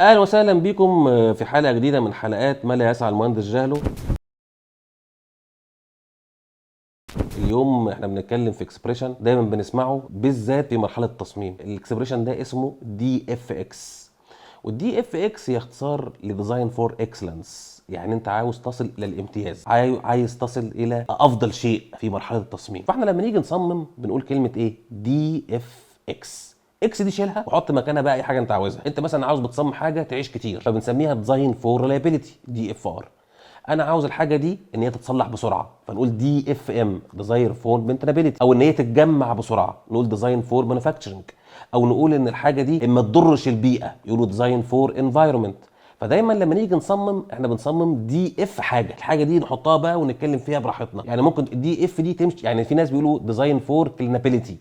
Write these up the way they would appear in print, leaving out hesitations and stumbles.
اهلا وسهلا بكم في حلقة جديدة من حلقات ما لا يسعى المهندس جهله. اليوم احنا بنتكلم في expression دايما بنسمعه بالذات في مرحلة التصميم. ال expression ده اسمه DFX، وال DFX هي اختصار ل design for excellence. يعني انت عاوز تصل الى الامتياز، عايز تصل الى افضل شيء في مرحلة التصميم. فاحنا لما نيجي نصمم بنقول كلمة ايه؟ DFX. X دي شيلها وحط مكانها بقى اي حاجة انت عاوزها. انت مثلا عاوز بتصمم حاجة تعيش كتير، فبنسميها design for reliability، DFR. انا عاوز الحاجة دي ان هي تتصلح بسرعه، فنقول DFM، design for maintainability. او ان هي تتجمع بسرعه، نقول design for manufacturing. او نقول ان الحاجة دي ما تضرش البيئه، يقولوا design for environment. فدايما لما نيجي نصمم احنا بنصمم DF حاجه، الحاجة دي نحطها بقى ونتكلم فيها براحتنا. يعني ممكن ال DF دي تمشي، يعني في ناس بيقولوا design for cleanability،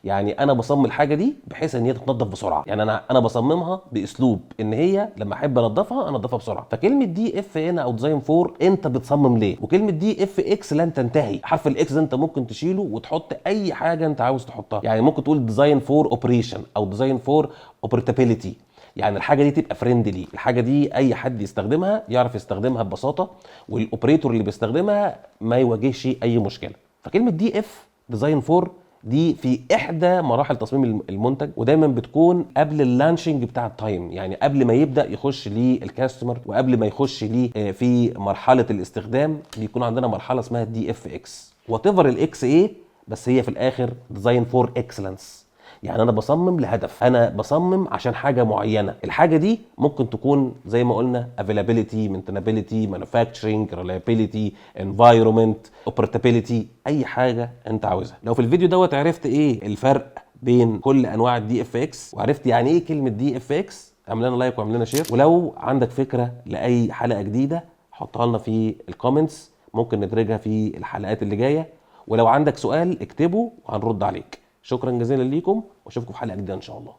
يعني انا بصمم الحاجة دي بحيث ان هي تتنضف بسرعه. يعني انا بصممها باسلوب ان هي لما احب انضفها انضفها بسرعه. فكلمه DF هنا او design for انت بتصمم ليه. وكلمه DFX لن تنتهي، حرف ال X ده انت ممكن تشيله وتحط اي حاجة انت عاوز تحطها. يعني ممكن تقول design for operation او design for operability، يعني الحاجة دي تبقى friendly، الحاجة دي اي حد يستخدمها يعرف يستخدمها ببساطه، وال operator اللي بيستخدمها ما يواجهش اي مشكلة. فكلمه DF design for دي في احدى مراحل تصميم المنتج، ودايما بتكون قبل ال launching بتاع ال time، يعني قبل ما يبدا يخش لل customer وقبل ما يخش ليه في مرحلة الاستخدام بيكون عندنا مرحلة اسمها DFX. whatever ال X ايه، بس هي في الاخر design for excellence. يعني انا بصمم لهدف، انا بصمم عشان حاجة معينه. الحاجة دي ممكن تكون زي ما قلنا availability، maintainability، manufacturing، reliability، environment، operability، اي حاجة انت عاوزها. لو في الفيديو دوت عرفت ايه الفرق بين كل انواع ال DFX وعرفت يعني ايه كلمة DFX، اعمل لنا like واعمل لنا share. ولو عندك فكرة لاي حلقة جديدة حطها لنا في ال comments، ممكن ندرجها في الحلقات اللي جايه. ولو عندك سؤال اكتبه وهنرد عليك. شكرا جزيلا ليكم واشوفكم في حلقة جديدة ان شاء الله.